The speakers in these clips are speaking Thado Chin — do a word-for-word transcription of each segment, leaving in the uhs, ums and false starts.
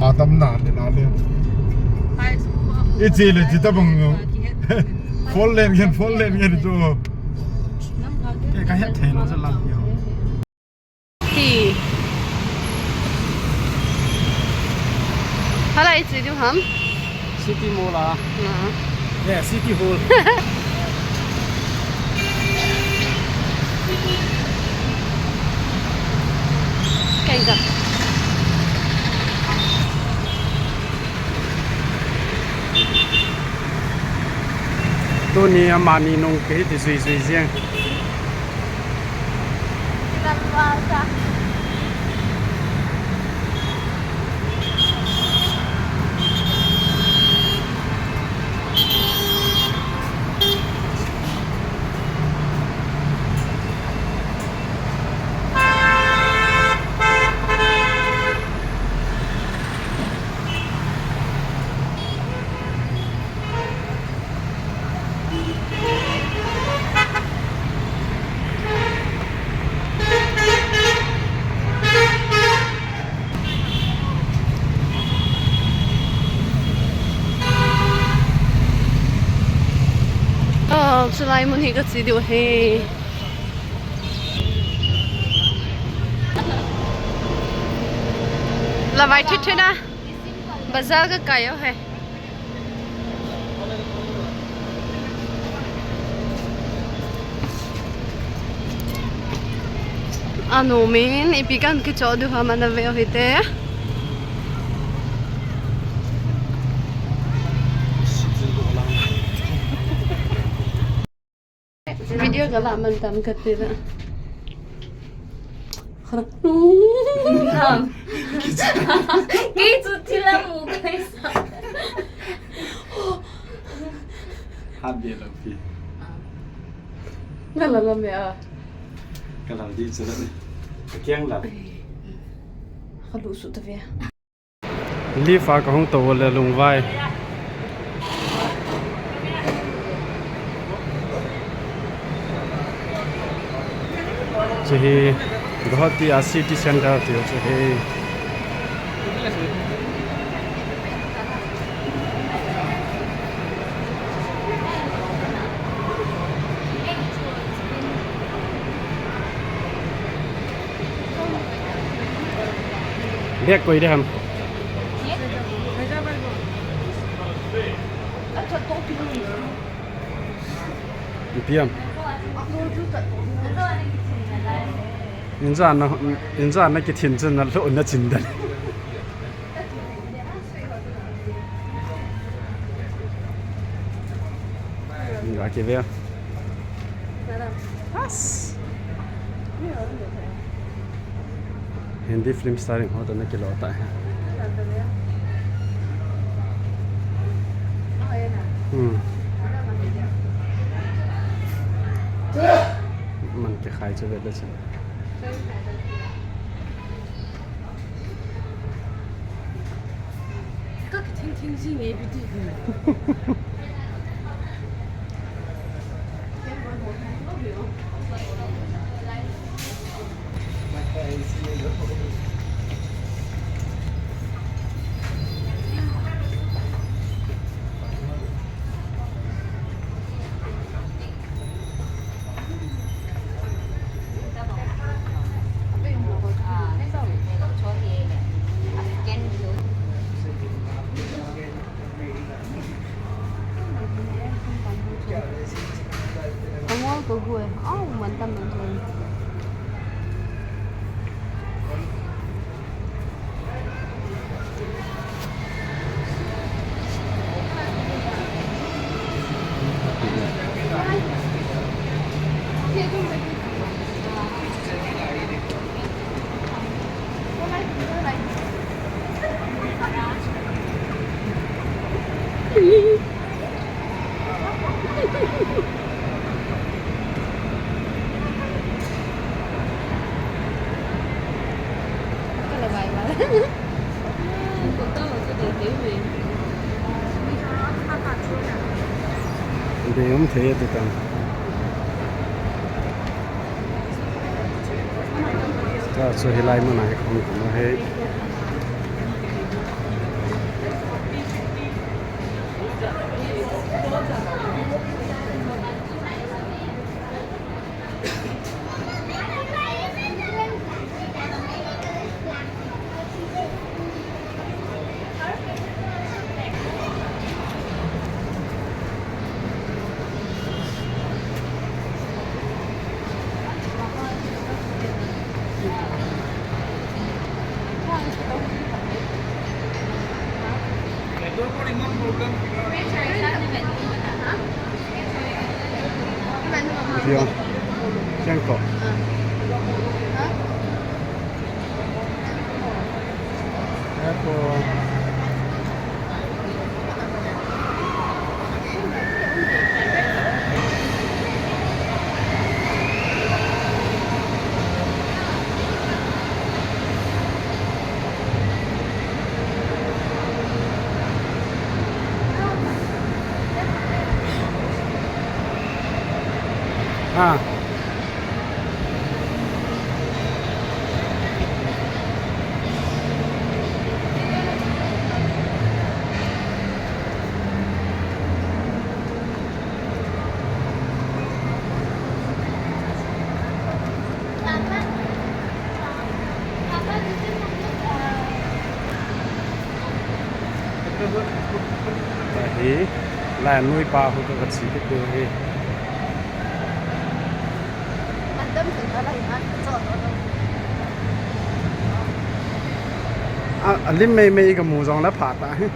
Atam na le na le. Ichi le chi tabang no. Four lane ngen, four lane ngen chu. Ke ka het thei lo sa lam pi ho. Hi. Hala ichi diu ham? City Mall a. Ah. Yeah, City Hall. Keng ka. Tuni amani nung kei ti jui jui jeng. Oh, chulai mun hi ka chi diu ahi. Lavai thei thei na. Bazar ka kai u ahi. Anu min ipi kan kicho diu ham ana ve u hite. Video ka la man tam ka ti la. Nam. Kei chu thil amu kai sa. Hat de lo pi. Nga la la me a. Ka la di chu la. Ka kiang la. Ka lu su ta ve. Lift a ka hung tou le lungvai. Chu hi Guwahati a city center tiu chu hi. Bag koi de ham. Ipi ham. Inja na, inja na kithin chun na lo na chin dan. Nga ki ve. Pas. Hindi film starring ho to na kilo ta hai. Hmm. Man kikhai chu ve ta chu. Ka kithing thing ji nge bi ti. Angol ko gu e. Au, man tam man tam. Dei um thei ati tan. Ka chu hilai mun a hi khong kum ahi. Video. Siang ko. Airport. Ah. Hi, lai nui pa hu ka chi ke tu hi. A, a lim mei mei ka mu jong la pha ta hi.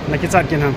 Na kichat kin ham.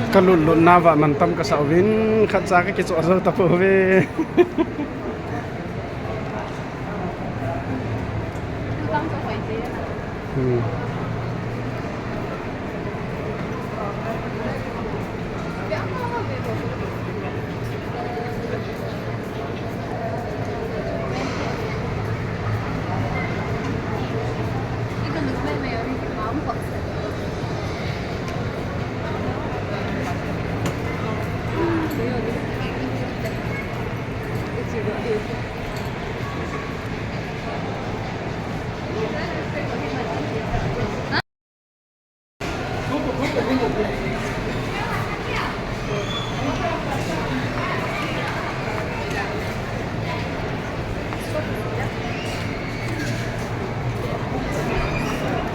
Ka lut lut na va man tam ka sa uvin, khat cha ka kicho zo ta po ve. Hmm.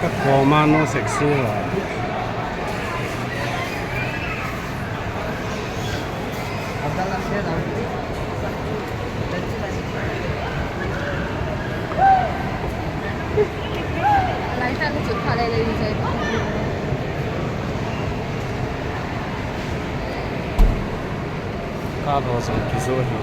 Ka koma no sexy la. Ka lo sa kizo hi.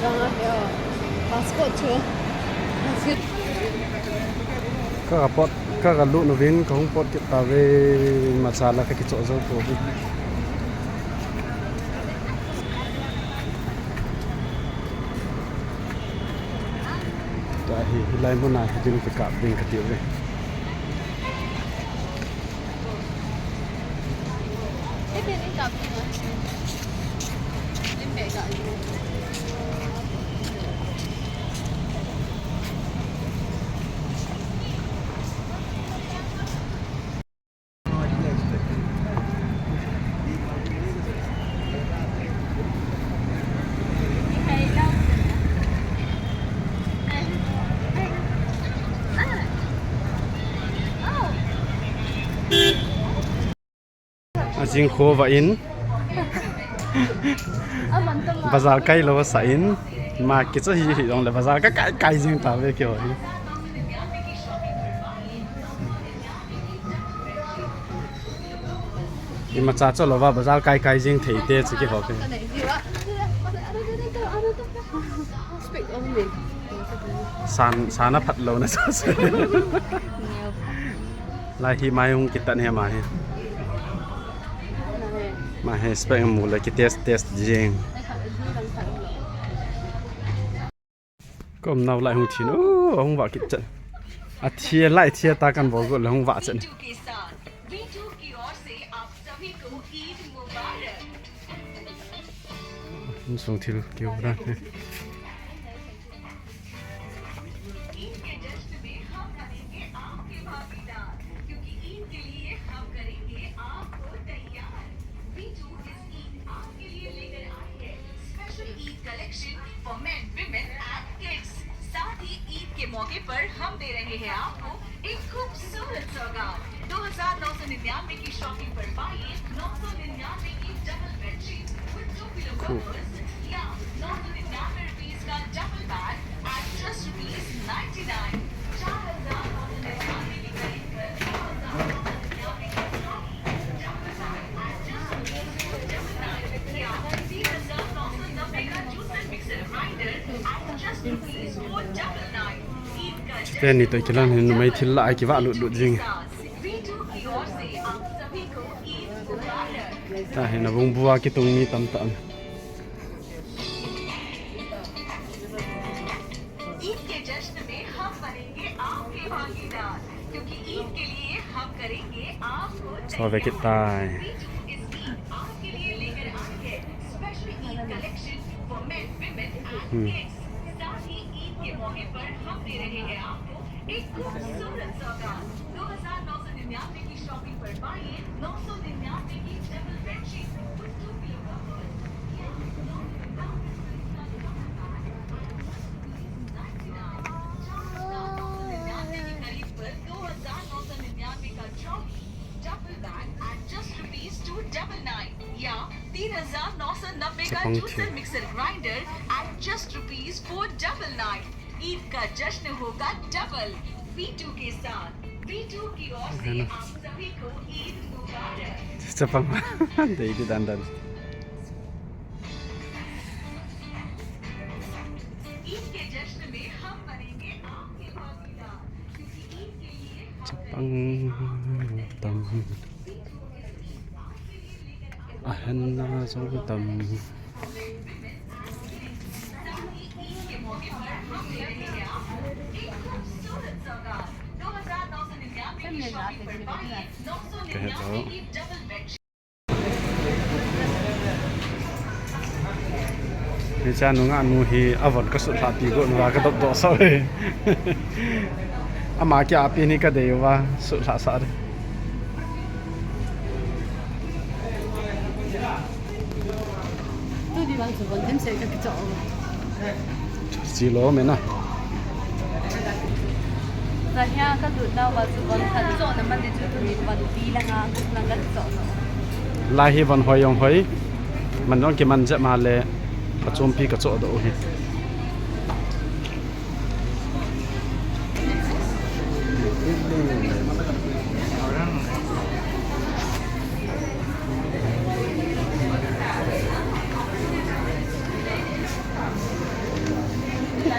Passport chu. Ka, ka pot, ka, ka lut uvin, ka hung pot kit tave, imacha la ka kichoh jou pouve. Tua hi, hilai muna hi ding kikap ding kati uve. Ajing kho va in. Bazar kai lou sa in. Ma kicha hi hi dong le bazar ka kai kai jing tave keiho hi. Imacha cho louva bazar kai kai jing thei te chu keiho ke. San, san aphat louna sa se. Lai hi mai hung kitan hi ma hi. Ma hi spec mu le ki test test jing. Kom nau lai hung thin. Oh, hung va kit chan. A thia lai thia ta kan bol go le hung va chan. Hung sung thil keu dan. Eid के जश्न में हम बनेंगे आपके भागीदार, क्योंकि ईद के लिए हम करेंगे आपको तैयार। वी टू इस ईद आपके लिए लेकर आई है special Eid collection for men, women and kids। साथ ही ईद के मौके पर हम दे रहे हैं आपको एक खूबसूरत सौगात। दो हज़ार नौ सौ निन्यानवे की शॉपिंग पर पाइए नौ सौ निन्यानवे की double bedsheet with two pillow covers या नौ सौ निन्यानवे रुपीस का double bag at just rupees ninety nine। चार हज़ार नौ सौ निन्यानवे की खरीद पर दो हज़ार नौ सौ निन्यानवे की trolley, double bag at just rupees four double nine या तीन हज़ार नौ सौ नब्बे का juicer mixer grinder at just rupees four double nine। Chuteni toh kilang hin numei thil lah a kiva lut lut jing. Tahi na bung bua kitung mi tamtah. Eid के जश्न में हम बनेंगे आपके भागीदार, क्योंकि ईद के लिए हम करेंगे आपको तैयार। Wi two इस ईद आपके लिए लेकर आई है special Eid collection for men, women and kids। साथ ही ईद के मौके पर हम दे रहे हैं आपको एक खूबसूरत सौगात। दो हज़ार नौ सौ निन्यानवे की शॉपिंग पर पाइए नौ सौ निन्यानवे की double bedsheet with two pillow covers या नौ सौ निन्यानवे रुपीस का double bag at just rupees ninety nine। चार हज़ार नौ सौ निन्यानवे की खरीद पर दो हज़ार नौ सौ निन्यानवे का trolley, double bag at just rupees two double nine या तीन हज़ार नौ सौ नब्बे का juicer mixer grinder at just rupees four double nine। Eid का जश्न होगा डबल वी टू के साथ। वी टू की ओर से आप सभी को ईद मुबारक। Chapang dei di dan dan. Eid के जश्न में हम बनेंगे आपके भागीदार, क्योंकि ईद के लिए हम Chapang tam. Ahen na jong tam. Kahe tau. Hiche nungah nu hi avon kasut lhah pi got uva kadop doh sah e. Ama kia pi ni kadei uva sut lhah sah e. Tu di bang chu von dimset kakichoh. Chi lo mena. Zahia kalut nauva chu von khat chohna man di chu tuni von pi langa gup lang kakichoh lo. Lai hi von hoi jong hoi. Man jong kiman jep ma le phachompi kachoh doh u hi. Na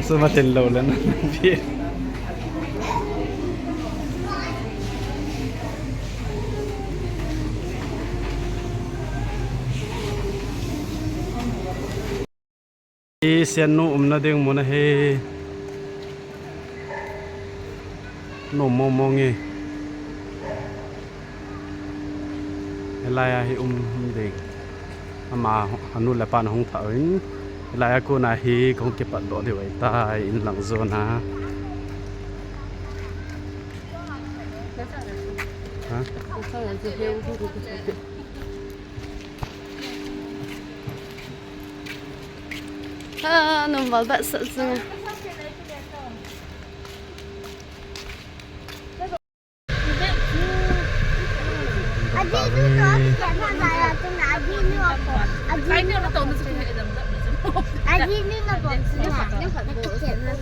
sum a thil lo le na na pi. Hi Siannu umna ding mun ahi. Nom mong mong e. Hilai a hi um, um ding. Ama anu le apan ahung thah in. Hilai a kona hi kahung kipat doh diu ahitai, in lang jon a. Ha? Ah, nung val bat sat sung. Adi nu to, adi nu to, adi nu to, adi nu to, adi nu to, adi nu to, adi nu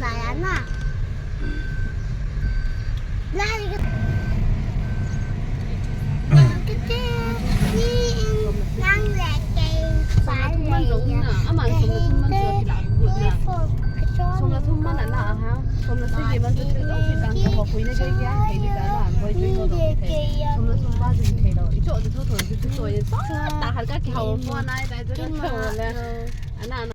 to,